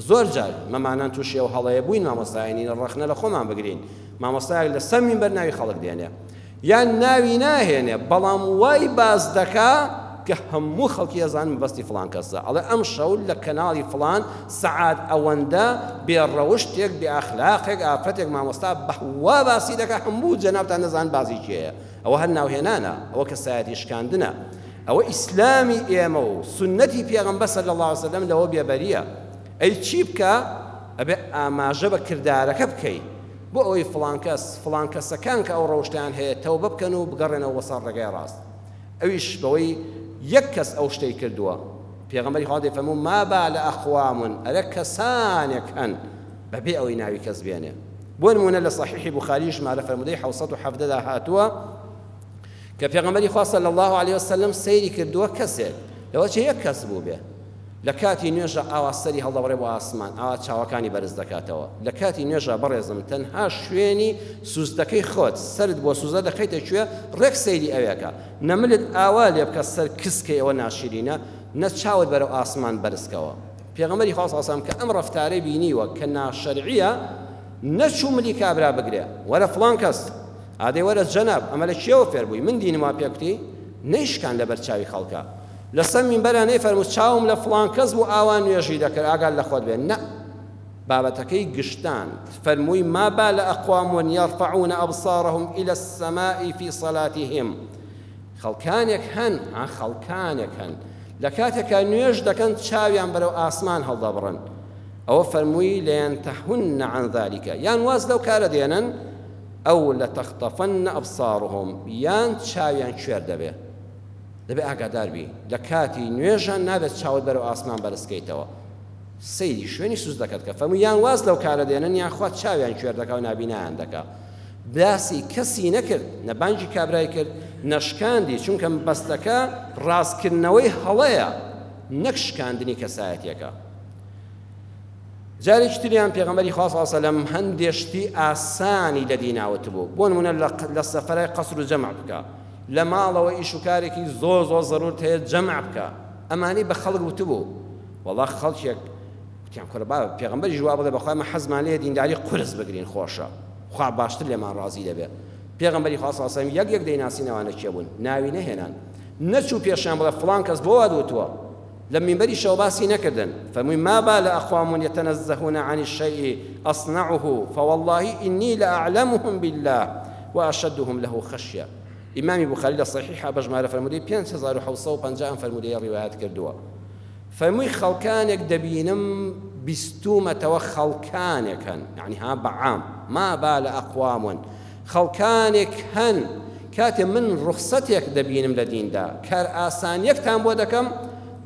زۆر جار مەمانان تووشی ئەو هەڵەیە بووین مامۆستایانی ڕەخنە لە خۆمان بگرین مامۆستایەک لەسەر مینبەر ناوی خەڵک دێنێ یان ناوی ناهێنێ بەڵام وای باس دەکا کە هەموو خەڵکی ئەزان مەبەستی فڵان کەسە ئەڵێ ئەم شەو لە کەناڵی فڵان سەعات ئەوەندە بێ ڕەوشتێک بێ ئەخلاقێک ئافرەتێک مامۆستا بەوا باسی دەکا هەموو جەنابتان نەزان بازی کێیە ئەوە هەر ناوهێنانە ئەوە کەسایەتی شکاندنە ئەوە ئیسلامی ئێمە و سوننەتی پێغەمبەر صلی اللە علیه وسلم لەوە بێبەریە ئەی چی بکە ئەبێ ئاماژە بە کردارەکە بکەی بۆ ئەوەی فڵان کەس فڵان کەسەکان کە ئەو ڕەوشتیان هەیە تەوبە بکەن و بگەڕێنەوە بۆ سەر ڕێگای ڕاست ئەویش بەوەی یەک کەس ئەو شتەی کردووە پێغەمبەری خوا دەیفەرموو ما بال ئەقوام ئەرە کەسانێک هەن. بەبێ ئەوەی ناوی کەس بێنێ. بۆ نموونە لە صحیحی بوخاری ژمارە فەرموودەی 717 دا هاتووە کە پێغەمبەری خوا صلی الله علیه وسلم سەیری کردووە کەسێک لەوە چێ یەک کەس بوو بێ لە کاتی نوێژە ئاوا سەری هەڵدەبڕێ بۆ ئاسمان ئاوا چاوەکانی بەرز دەکاتەوە لە کاتی نوێژە بەڕێزم تەنها شوێنی سوزدەکەی خۆت سەرت بۆ سوزە دەخەیتە کوێ ڕێک سەیری ئەوێکە نەملت ئاوا لێ بکە سەر کسکەی ئەوە ناشرینە نە چاوت بەرەو ئاسمان بەرزکەوە پێغەمبەری خوا صلی اللە کە ئەم ڕەفتارەی بینیوە کە ناشەرعیە نەچوو ملی کابرا بگرێ وەرە فڵان کەس ئادەی وەرە جەناب ئەمە لە کێوە فێر بووی من دینم وا پێ کوتی نەیشکان لەبەر چاوی خەڵکە لەسەر مینبەرا نەیفەرموو چاوم لە فڵان کەس بوو ئاوا نوێژی دەکرد ئاگات لە خۆت بێ نە بابەتەکەی گشتان فەرمووی ما بال أقوام يرفعون أبصارهم إلى السماء في صلاتهم خەڵکانێک هەن، ها خەڵکانێک هەن، لە کاتێکا نوێژ دەکەن چاویان بەرەو ئاسمان هەڵدەبڕن، ئەوە فەرمووی لينتهن عن ذلك، یان واز لەو کارە دێنن، ئەو لتخطفن أبصارهم، یان چاویان کوێر دەبێ. دەبێ ئاگادار بی لە کاتی نوێژان نابێت چاوت بەرەو ئاسمان بەرزکەیتەوە. سەیری شوێنی سوزدەکەت کە فەرمووی یان واز لەو کارە دێنن یان خوا چاویان کوێر دەکا و نابینایان دەکا. باسی کەسی نەکرد، نە بانگی کابرای کرد، نە شکاندی، چونکە مەبەستەکە ڕاستکردنەوەی هەڵەیە نەک شکاندنی کەسایەتیەکە. جارێکی تریان پێغەمبەری خوا صلی الله علیه و سلم هەندێ شتی ئاسانی لە دینا وتبوو، بۆ نمونە لە سەفەرای قەسر و جەمع بکە، لە ماڵەوە ئیش و کارێکی زۆر زۆر زەرورت هەیە جەمع بکە، ئەمانەی بە خەڵک وتبوو. وەڵا خەڵکێک وتیان کورە با پێغەمبەریش وا بڵێ بەخوای مە حەزمان لێیە دینداری قورس بگرین خۆشە خوا باشتر لێمان ڕازی دەبێ پێغەمبەری خوا صلی الله علیه و سلم یەک یەک دەیناسین ئەوانە کێ بوون ناوی نەهێنان نەچوو پێشیان بڵێ فڵان کەس بۆ وات وتووە لە مینبەریشەوە باسی نەکردن فەرمووی ما بال أقوام يتنزهون عن الشيء أصنعه فوالله إني لأعلمهم بالله وأشدهم له خشية ئیمامی بوخاری لە صحیحە بە ژمارە فەرموودەی 5750 ئەم فەرموودەیە ڕیوایەت کردووە فەرمووی خەڵکانێک دەبینم بیستوومەتەوە خەڵکانێک هەن یعنی ها بەعام ما بال ئەقوام خەڵکانێک هەن کاتێ من ڕوخسەتێک دەبینم لە دیندا کار ئاسانیەکتان بۆ دەکەم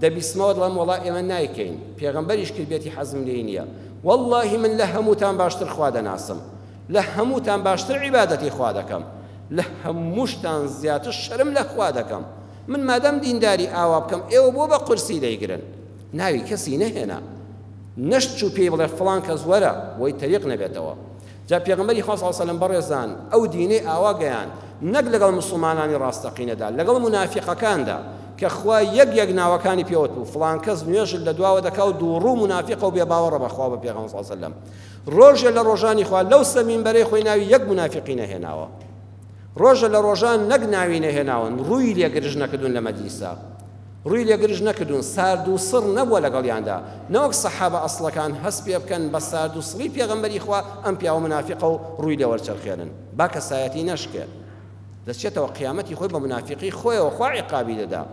دەبیسمەوە دەڵێم وەڵا ئێمە نایکەین پێغەمبەریش کردبێتی حەزم لێی نییە واللهی من لە هەمووتان باشتر خوا دەناسم لە هەمووتان باشتر عیبادەتی خوا دەکەم لە هەمووشتان زیاتر شەرم لە خوا دەکەم من مادەم دینداری ئاوا بکەم ئێوە بۆ بە قورسی دەیگرن؟ ناوی کەسی نەهێنا نەشچوو پێی بڵێ فڵان کەس وەرە بۆی تەریق نەبێتەوە. جا پێغەمبەری خوا صلی اللە علیە وسلم بەڕێزان ئەو دینەی ئاوا گەیاند نەک لەگەڵ موسڵمانانی ڕاستەقینەدا لەگەڵ مونافیقەکاندا کە خوا یەک یەک ناوەکانی پێوت بوو فڵان کەس نوێژت لە دواوە دەکا و دووڕوو مونافیقە و بێباوەڕە بە خوا و بە پێغەمبەر صلی اللە علیە وسلم ڕۆژێ لە ڕۆژانی خوا لەو سەمینبەرەی خۆی ناوی یەک مونافیقی نەهێناوە. ڕۆژە لە ڕۆژان نەک ناوی نەهێناون ڕووی لێ گرژ نەکردوون لە مەجلیسا ڕووی لێ گرژ نەکردوون سارد و سڕ نەبووە لەگەڵیاندا نەوەک سەحابە ئەسڵەکان هەست پێ بکەن بە سارد و سڕی پێغەمبەری خوا ئەم پیاوە منافقە و ڕووی لێ وەرچەرخێنن با کەسایەتی نەشکێ دەچێتەوە قیامەتی خۆی بە منافقی خۆیەوە خوا عیقابی دەدا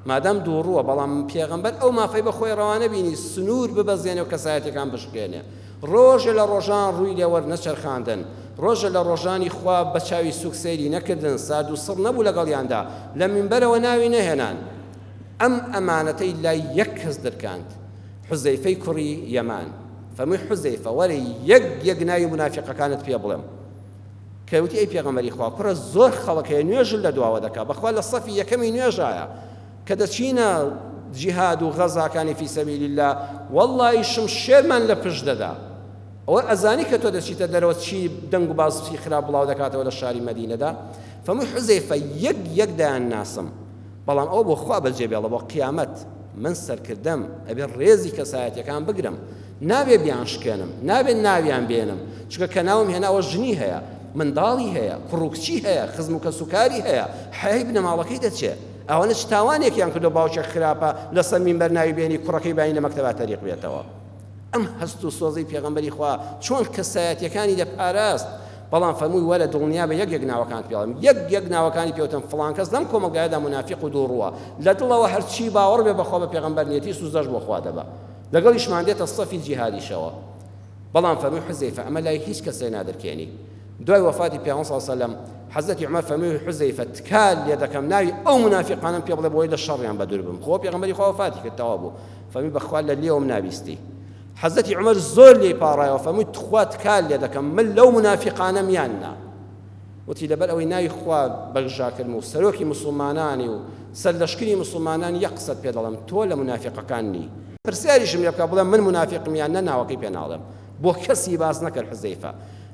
مادام دووڕووە بەڵام پێغەمبەر ئەو مافەی بە خۆی ڕەوانە بینی سنوور ببەزێنێ و کەسایەتەکان بشکێنێ ڕۆژێ لە ڕۆژان ڕووی لێ وەرنەچەرخاندن، ڕۆژێ لە ڕۆژانی خوا بە چاوی سووک سەیری نەکردن، سارد و سڕ نەبوو لەگەڵیاندا، لە مینبەرەوە ناوی نەهێنان. ئەم ئەمانەتەی لای یەک کەس درکاند، حوزەیفەی کوڕی یەمان. فەرمووی، حوزەیفە وەرە یەک یەک ناوی مونافیقەکانت پێ بڵێم. کە وتی، ئەی پێغەمبەری خوا، کوڕە زۆر خەڵک هەیە نوێژت لە دواوە دەکا، بەخوا لە سەفی یەکەمی نوێژایە، کە دەچینە جیهاد و غەزاکانی فی سبیل اللە وەڵڵاهی شمشێرمان لە پشت دەدا. ئەوە ئەزانی کە تۆ دەچیتە دەرەوە چی دەنگ و باسی خراپ بڵاو دەکاتەوە لە شاری مەدینەدا؟ فەرمووی حوزەیفە یەک یەک دەیان ناسم، بەڵام ئەوە بۆ خوا بەجێ بێڵە بۆ قیامەت من سەرکردەم ئەبێ ڕێزی کەسایەتیەکان بگرم نابێ بیان شکێنم نابێ ناویان بێنم چونکە کە ناوم هێناوە ژنی هەیە منداڵی هەیە کوڕ و کچی هەیە خزم و کەسوکاری هەیە حەیای بنەماڵەکەی دەچێ ئەوانە چ تاوانێکیان کردووە باوکێک خراپە لەسەر مینبەر ناوی بێنی کوڕەکەی بانی لە مەکتەبا تەریق بێتەوە ئەم هەست و سۆزەی پێغەمبەری خوا چۆن کەسایەتیەکانی دەپاراست بەڵام فەرمووی وەرە دڵنیا بە یەک یەک ناوەکانت پێڵم یەک یەک ناوەکانی پێوتم فڵان کەس لەم کۆمەڵگایەدا مونافیق و دووڕووە لە دڵەوە هەرچی باوەڕ بێ بەخوا بە پێغەمبەر نیەتی سوزدەش بۆ خوا دەبا لەگەڵیشمان دێتە سەفی جیهادیشەوە بەڵام فەرمووی حوزەیفە ئەمە لای هیچ کەسێ نادرکێنی. دوای وەفاتی پێغەمبەر صلی اللە علیە وسلم حەزرەتی عومەر فەرمووی حوزەیفە تکات لێ دەکەم ناوی ئەو مونافیقانەم پێ بڵێ بۆی لە شەڕیان بەدوور بم خۆ پێغەمبەری خوا وەفاتی کرد تەواو بوو فەرمووی بەخوا لە لێوم نابیستی. حەزرەتی عومەر زۆر لێی پاڕایەوە فەرمووی تخوا تکات لێ دەکەم من لەو مونافیقانەم یان نا؟ وتی لەبەر ئەوەی ناوی خوا بەگژاکردم و سەرۆکی موسڵمانانی و سەرلەشکری موسڵمانانی یەک قسەت پێ دەڵێم تۆ لە مونافیقەکان نی. پرسیاریشم لێ بکە بڵێم من مونافیقم یان نە ناوەکەی پێ ناڵێم بۆ کەسی باس نەکرد حوزەیفە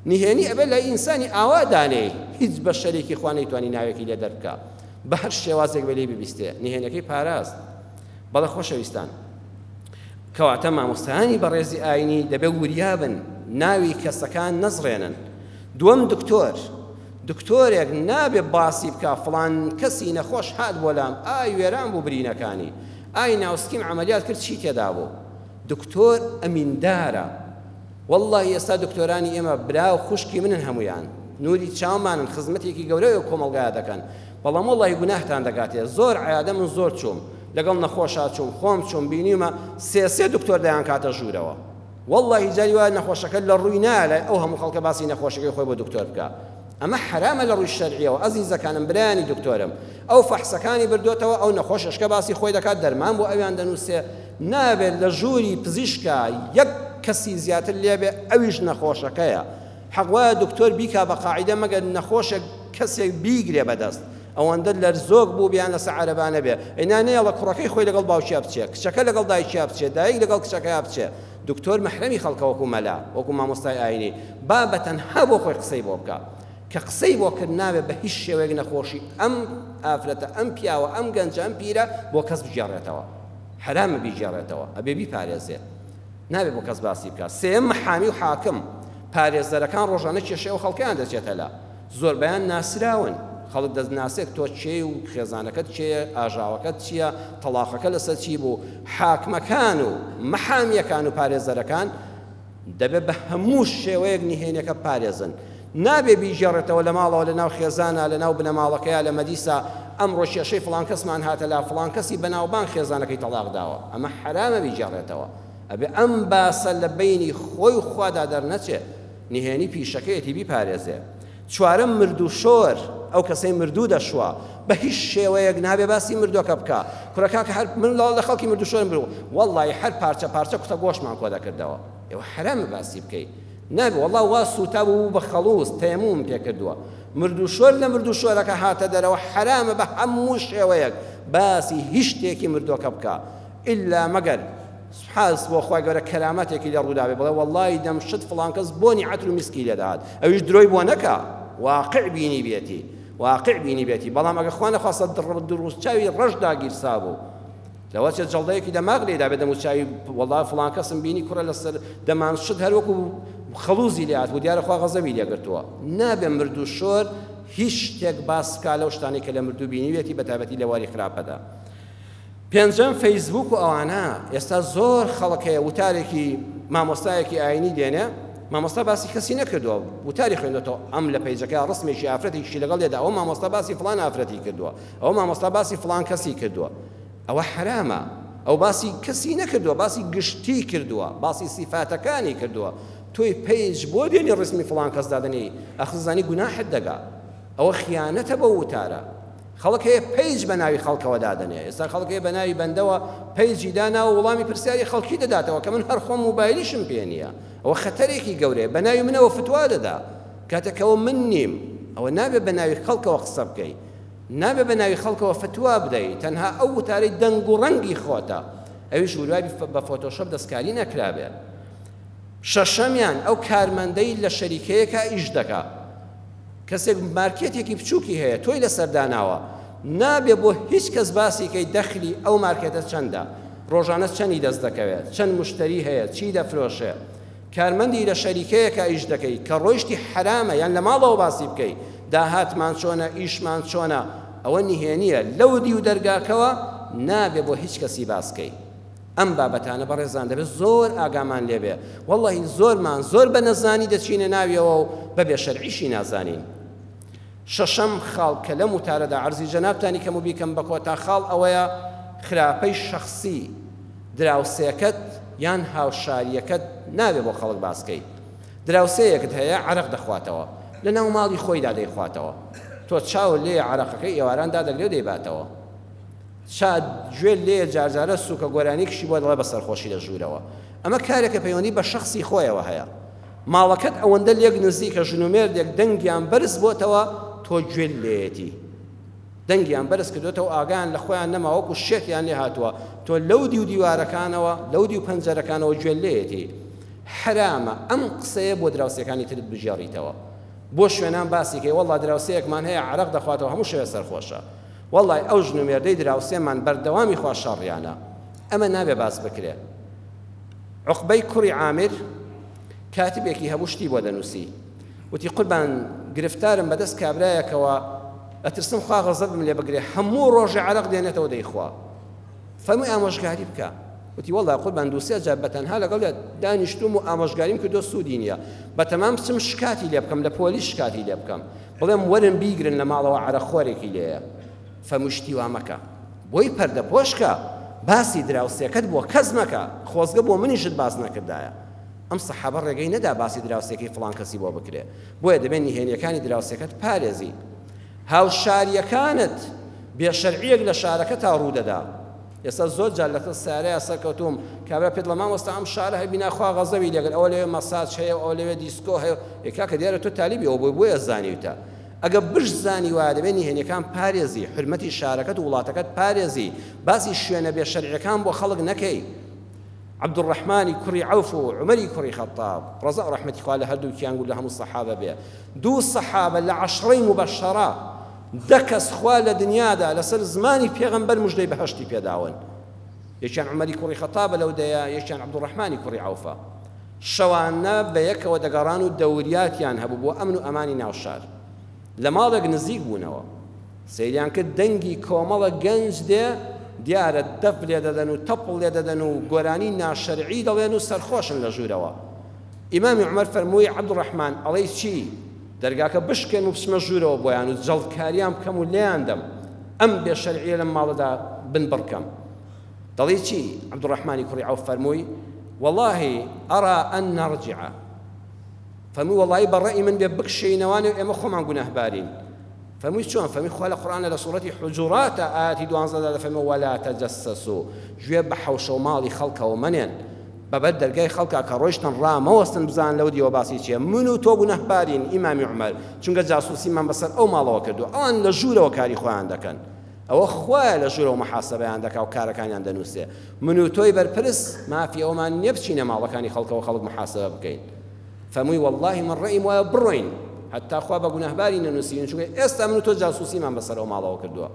نهێنی ئەبێ لای ئینسانی ئاوا دانێی هیچ بەشەرێکی خوا نەیتوانی ناوێکی لێ دەربکا بە هەر شێوازێک بێ لێی ببیستێ نهێنیەکەی پاراست بەڵێ خۆشەویستان کەواتە مامۆستایانی بەڕێزی ئاینی دەبێ وریا بن ناوی کەسەکان نەزڕێنن دووەم دکتۆر دکتۆرێک نابێ باسی بکا فڵان کەسی نەخۆش هات بۆ لام ئای وێران بوو برینەکانی ئای ناوسکیم عملیات کرد چی تێدا بوو دکتۆر ئەمیندارە وەڵڵاهی ئێستا دکتۆرانی ئێمە برا و خوشکی منن هەموویان نوری چاومانن خزمەتێکی گەورە کۆمەڵگا دەکەن بەڵام وەڵڵاهی گوناهتان دەگاتێ زۆر عیادە من زۆر چووم لەگەڵ نەخۆشا چووم خۆم چووم بینیومە سێ سێ دکتۆر دەیانکاتە ژوورەوە وەڵڵاهی جاری وایە نەخۆشەکە لە ڕووی نایە لای ئەو هەموو خەڵکە باسی نەخۆشەکەی خۆی بۆ دکتۆر بکا ئەمە حەرامە لە ڕووی شەرعیەوە ئەزیزەکانم برایانی دکتۆرم ئەو فەحسەکانی بردۆتەوە ئەو نەخۆشەشکە باسی خۆی دەکات دەرمان بۆ ئەویان دەنووسێ نابێت لە ژووری پزیشکا یەک کەسی زیاتر لێبێ ئەویش نەخۆشەکەیە حەق وایە دکتۆر بیکا بە قاعیدە مەگەر نەخۆشێک کەسێک بیگرێ بەدەست ئەوەندە لەرزۆک بوو بیان لەسەر عەرەبانە بێ ئینا نەیەڵە کوڕەکەی خۆی لەگەڵ باوکیا بچێ کچەکە لەگەڵ دایکیا بچێ دایک لەگەڵ کچەکەیا بچێ دکتۆر مەحرەمی خەڵکە وەکو مەلا وەکو مامۆستای ئاینی با بە تەنها بۆ خۆی قسەی بۆ بکا کە قسەی بۆ کرد نابێ بە هیچ شێوەیەک نەخۆشی ئەم ئافرەتە ئەم پیاوە ئەم گەنجە ئەم پیرە بۆ کەس بگێڕێتەوە حەرامە بیگێڕێتەوە ئەبێ بیپارێزێ نابێ بۆ کەس باسی بکات. سێیەم محامی و حاکم، پارێزەرەکان ڕۆژانە کێشەی ئەو خەڵکەیان دەچێتە لا، زۆربەیان ناسراون، خەڵک دەناسێت تۆ کێی و خێزانەکەت کێیە، ئاژاوەکەت چییە، تەڵاقەکە لەسەر چی بوو، حاکمەکان و محامیەکان و پارێزەرەکان دەبێت بە هەموو شێوەیەک نهێنیەکە بپارێزن، نابێ بیگێڕێتەوە لە ماڵەوە لە ناو خێزانا لە ناو بنەماڵەکەیا لە مەدیسا ئەمڕۆ کێشەی فڵان کەسمان هاتە لا فڵان کەسی بەناوبانگ خێزانەکەی تەڵاق داوە ئەمە حەرامە بیگێڕێتەوە ئەبێ ئەم باسە لە بەینی خۆی و خوادا دەرنەچێ نهێنی پیشەکەیەتی بیپارێزێ چوارەم مردوو شۆر ئەو کەسەی مردوو دەشوا بە هیچ شێوەیەک نابێ باسی مردوەکە بکا کورە کاکە هەر من لە خەڵکی مردوو شۆرم بوو وەڵڵاهی هەر پارچە پارچە کوتە گۆشمان کۆ دەکردەوە ئێوە حەرامە باسی بکەی نابێ وەڵا وا سوتا بوو بە خەڵوز تەیەمومم پێ کردووە مردوشۆر لە مردوشۆرەکە هاتە دەرەوە حەرامە بە هەموو شێوەیەک باسی هیچ شتێکی مردوەکە بکا ئیلا مەگەر سوپاس بۆ خوای گەورە کەرامەتێکی لێ ڕوودابێ بڵێ وەڵڵاهی دەمشت فڵان کەس بۆنی عەتر و میسکی لێ دەهات ئەویش درۆی بۆ نەکا واقع بینی بێتی واقع بینی بێتی بەڵام ئەگە خوا نەخواستە دڕ چاوی ڕەش داگیرسابوو لەوەچێ جەڵدەیەکی دەماغ لێ دابێ دەموچاوی وەڵا فڵان کەسم بینی کوڕە لەسەر دەمان شت هەر وەکو خەڵوزی لێ هاتبوو دیارە خوا غەزەبی لێ گرتووە نابێ مردوو شۆر هیچ شتێک باس بکا لەو شتانەی کە لە مردوو بینیوێتی بە تایبەتی لە واری خراپەدا پێنجەم فەیسبوک و ئەوانە ئێستا زۆر خەڵک هەیە وتارێکی مامۆستایەکی ئاینی دێنێ مامۆستا باسی کەسی نەکردووە وتاری خوێندێتەوە ئەم لە پەیجەکە ڕسمێکی ئافرەتێکی لەگەڵ لێدا ئەو مامۆستا باسی فڵان ئافرەتی کردووە ئەو مامۆستا باسی فڵان کەسی کردووە ئەوە حەرامە ئەو باسی کەسی نەکردووە باسی گشتی کردووە باسی سیفاتەکانی کردووە تۆی پەیج بۆ دێنی ڕسمی فڵان کەس دادەنێی ئەخ زانی گوناحت دەگا ئەوە خیانەتە بەو وتارە خەڵک هەیە پەیج بە ناوی خەڵکەوە دادەنێ ئێستا خەڵک هەیە بە ناوی بەندەوە پەیجی داناوە وڵامی پرسیاری خەڵکی دەداتەوە کە من هەر خۆم موبایلیشم پێ نییە ئەوە خەتەرێکی گەورەیە بە ناوی منەوە فتوا دەدا کاتێکەوە من نیم ئەوە نابێ بە ناوی خەڵکەوە قسە بکەی نابێ بە ناوی خەڵکەوە فتوا بدەی تەنها ئەو وتارەی دەنگ و ڕەنگی خۆتە ئەویش وروای بە فۆتۆشۆپ دەستکاری نەکرابێ شەشەمیان ئەو کارمەندەی لە شەریکەیەکە ئیش دەکا کەسێک مارکێتێکی بچووکی هەیە تۆی لەسەر داناوە نابێ بۆ هیچ کەس باسی کەی دەخلی ئەو مارکێتە چەندە ڕۆژانە چەنی دەست دەکەوێت چەند مشتری هەیە چی دەفرۆشێ کارمەندی لە شەریکەیەکا ئیش دەکەی کە ڕۆیشتی حەرامە یان لە ماڵەوە باسی بکەی داهاتمان چۆنە ئیشمان چۆنە ئەوە نهێنیە لەو دیو دەرگاکەوە نابێ بۆ هیچ کەسی باس کەی ئەم بابەتانە بەڕێزان دەبێت زۆر ئاگامان لێبێ وەڵڵەهی زۆرمان زۆر بە نەزانی دەچینە ناویەوە و بە بێ شەرعیشی نازانین شەشەم خاڵ کە لەم وتارەدا عەرزی جەنابتانی کەم و بیکەم بە کۆتا خاڵ ئەوەیە خراپەی شەخسی دراوسێکەت یان هاوشاریەکەت نابێ بۆ خەڵک باس کەی دراوسێیەکت هەیە عەرەق دەخواتەوە لە ناو ماڵی خۆیدا دەیخواتەوە تۆ چاو لێ عەرەقەکەی ئێواران دادەگرێ و دەیباتەوە چا گوێ لێ جارجارە سوکە گۆرانیکشی بۆ دەڵێ بە سەرخۆشی لە ژوورەوە. ئەمە کارێکە پەیوەندی بە شەخسی خۆیەوە هەیە. ماڵەکەت ئەوەندە لێک نزیکە ژن و مێردێک دەنگیان بەرز بۆتەوە تۆ گوێت لێیەتی. دەنگیان بەرز کردۆتەوە ئاگایان لە خۆیان نەما وەکو شێتیان لێ هاتووە تۆ لەو دیو دیوارەکانەوە لەو دیو پەنجەرەکانەوە گوێت لێیەتی. حەرامە ئەم قسەیە بۆ دراوسێکانی ترت بگێڕیتەوە. بۆ شوێنان باسی کەی وەڵا دراوسێیەکمان هەیە عەرەق دەخواتەوە هەموو شەوێ سەرخۆشە. وەڵای ئەو ژن و مێردەی دراوسێمان بەردەوامی خوا شەڕیانە. ئەمە نابێ باس بکرێ. عوقبەی کوڕی عامر کاتبێکی هەبوو شتی بۆ دەنووسی. وتی قوربان گرفتارم بەدەست کابرایەکەوە ئەترسم خوا غەزەبم لێ بگرێ هەموو ڕۆژێ عەرەق دێنێتەوە دەیخوا. فەرمووی ئامۆژگاری بکە. وتی وەڵا قوربان دوو سێ جار بەتەنها لەگەڵ دانیشتوم و ئامۆژگاریم کردووە سوودی نییە. بەتەمام بچم شکاتی لێ بکەم لە پۆلیس شکاتی لێ بکەم. بڵێم وەرن بیگرن لە ماڵەوە عەرەقخۆرێکی لێیە. فەرمووی شتی وا مەکە. بۆی پەردەپۆش کە، باسی دراوسێکەت بۆ کەس مەکە، خۆزگە بۆ منیشت باس نەکردایە. ئەم سەحابە ڕێگەی نەدا باسی دراوسێکەی فڵان کەسی بۆ بکرێ. بۆیە دەبێ نهێنیەکانی دراوسێکەت پارێزی. هاوشاریەکانت بێ شەرعیەک لە شارەکەتا ڕوو دەدا. ئێستا زۆر جار لەتە سارەیا سەرکەوتووم، کابرا پێت دەڵێ مامۆستا ئەم شارە هەر بینا خوا غەزەبی لێ کرد، ئەوە لەوێ مەساج هەیە و ئەوە لەوێ دیسکۆ هەیە و ئێ کاکە دیارە تۆ تالیبی ئەوە بووی بۆیە زانیوتە. ئەگەر بشزانی وایە دەبێ نهێنیەکان پارێزی، حورمەتی شارەکەت و وڵاتەکەت پارێزی، باسی شوێنە بێ شەرعیەکان بۆ خەڵک نەکەی. عەبدولڕەحمانی کوڕی عەوف و عومەری کوڕی خەتاب، ڕەزا و ڕەحمەتی خوا لە هەردووکیان و لە هەموو سەحابە بێ، دوو سەحابە لە عەشرەی موبەشەرە، دە کەس خوا لە دنیادا لەسەر زمانی پێغەمبەر مژدەی بەهەشتی پێداون. یەکیان عومەری کوڕی خەتابە لەو دەیە، یەکیان عەبدولڕەحمانی کوڕی عەوفە. شەوانە بەیەکەوە دەگەڕان و دەوریاتیان هەبوو بۆ ئەمن و ئەمانی ناو شار. لە ماڵێک نزیک بوونەوە. سەیریان کرد دەنگی کۆمەڵە گەنج دێ، دیارە دەف لێ دەدەن و تەپڵ لێ دەدەن و گۆرانی ناشەرعی دەڵێن و سەرخۆشن لە ژوورەوە. ئیمامی عومەر فەرمووی عەبدوڕەحمان ئەڵێی چی؟ دەرگاکە بشکێنم و بچمە ژوورەوە بۆیان و جەڵدکاریان بکەم و لێیان دەم، ئەم بێ شەرعییە لەم ماڵەدا بنبڕ کەم. دەڵێی چی؟ عەبدوڕەحمانی کوڕی عەوف فەرمووی، وەڵاهی ئەرا ئەن نەرجع. فەرمووی وەڵایی بە ڕەئی من بێ بکشێینەوانێ و ئێمە خۆمان گوناهبارین. فەرمووی چۆن؟ فەرمووی خوا لە قورئانە لە سوڕەتی حوجوراتە ئایەتی دوانزەدا دەفەرموێ ولا تجسسوا گوێ بە حەوشە و ماڵی خەڵکەوە مەنێن بەبەر دەرگای خەڵکا کە ڕۆیشتن ڕامەوەستن بزان لەو دیوە باسی چییە من و تۆ گوناهبارین ئیمامی عومەر چونکە جاسوسیمان بەسەر ئەو ماڵەوە کردووە ئەوان لە ژوورەوە کاری خۆیان دەکەن ئەوە خوایە لە ژوورەوە محاسبەیان دەکا و کارەکانیان دەنووسێ من و تۆی بەرپرس مافی ئەومان نییە بچینە ماڵەکانی خەڵکەوە خەڵک محاسبە بکەین فەرمووی وەڵڵاهی من ڕەئیم وایە بڕۆین هەتا خوا بە گوناهباری نەنووسین چونکە ئێستا من و تۆ جاسوسیمان بەسەر ئەو ماڵەوە کردووە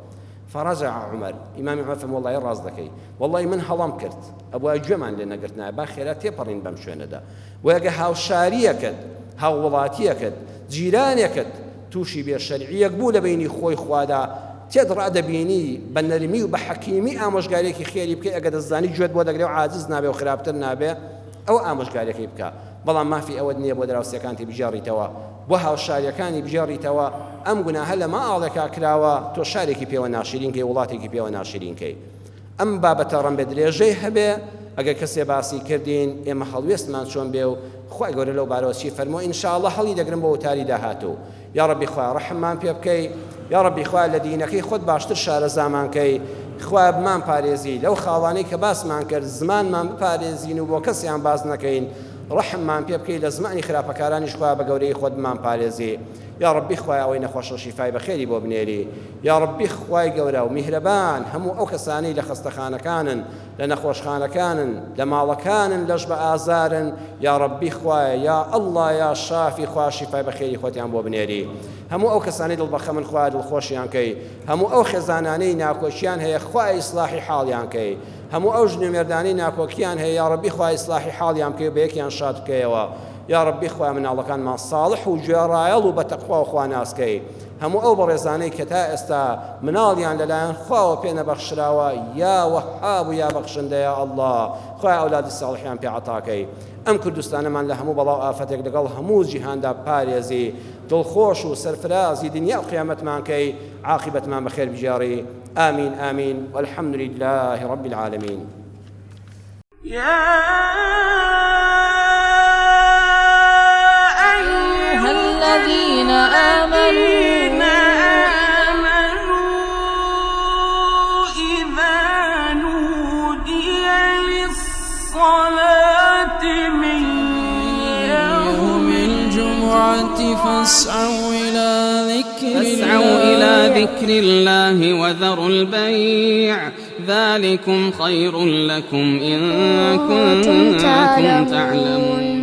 فرجع عمر ئیمامی عمر فەرمووی وەڵڵاهی ڕاست دەکەی وەڵڵاهی من هەڵەم کرد ئەبوایە گوێمان لێ نەگرتنایە با خێرا تێپەڕین بەم شوێنەدا بۆیە گە هاوشاریەکەت هاووڵاتیەکەت جیرانێکت تووشی بێ شەرعیەک بوو لە بینی خۆی خوادا تێت ڕادەبینی بە نەرمی و بە حەکیمی ئامۆژگاریەکی خێری بکەی ئەگەر دەزانی گوێت بۆ دەگرێ و عاجز نابێ و خراپتر نابێ ئەو ئامۆژگاریەکەی بکە بەڵام مافی ئەوەت نییە بۆ دراوسێکانتی بگێڕیتەوە، بۆ هاوشارییەکانی بگێڕیتەوە، ئەم گوناهە لە ماڵێکا کراوە، تۆ شارێکی پێوە ناشرین کەی، وڵاتێکی پێوە ناشرین کەی. ئەم بابەتە ڕەنبێ درێژەی هەبێ، ئەگەر کەسێ باسی کردین، ئێمە هەڵوێستمان چۆن بێ و خوای گەورە لەو بارەوە چی فەرمووە، ان شاء اللە هەڵی دەگرم بۆ وتاری داهاتوو. یاڕەبی خوایە ڕەحممان پێ بکەی یاڕەبی خوایە لە دینەکەی خۆت باشتر شارەزامان کەی خوایە بمان پارێزی لەو خاڵانەی کە باسمان کرد زمانمان بپارێزین و بۆ کەسیان باس نەکەین ڕەحممان پێ بکەی لە زمانی خراپەکارانیش خوایە بە گەورەی خۆت بمان پارێزی یاڕەبی خوایە ئەوەی نەخۆشە شیفای بەخێری بۆ بنێری یاڕەبی خوای گەورە و میهرەبان هەموو ئەو کەسانەی لە خەستەخانەکانن لە نەخۆشخانەکانن لە ماڵەکانن لەش بە ئازارن یاڕەبی خوایە یا اللە یا شافی خوا شیفای بەخێری خۆتیان بۆ بنێری هەموو ئەو کەسانەی دڵ بەخەمن خوایە دڵخۆشیان کەی هەموو ئەو خێزانانەی ناکۆکیان هەیە خوایە ئیسلاحی حاڵیان کەی هەموو ئەو ژن و مێردانەی ناکۆکیان هەیە یاڕەبی خوایە ئیسلاحی حاڵیان بکەی و بەیەکیان شاد بکەیەوە یاڕەبی خوایە مناڵەکانمان ساڵح و گوێڕایەڵ و بەتەقوا و خواناس کەی هەموو ئەو بەڕێزانەی کە تا ئێستا مناڵیان لەلایەن خواوە پێ نەبەخشراوە یا وەهاب و یا بەخشندە یا اللە خوایە ئەولادی ساڵحیان پێ عەتاکەی ئەم کوردستانەمان لە هەموو بەڵاو ئافەتێک لەگەڵ هەموو جیهاندا پارێزی دڵخۆش و سەرفرازی دنیا و قیامەتمان کەی عاقیبەتمان بەخێر بگێڕی آمین آمین والحمد لله رب العالمین. يا أيها الذين آمنوا إذا نودي للصلاة. ذكر الله وذروا البيع ذلكم خير لكم إن كنتم كنتم تعلمون. تعلمون.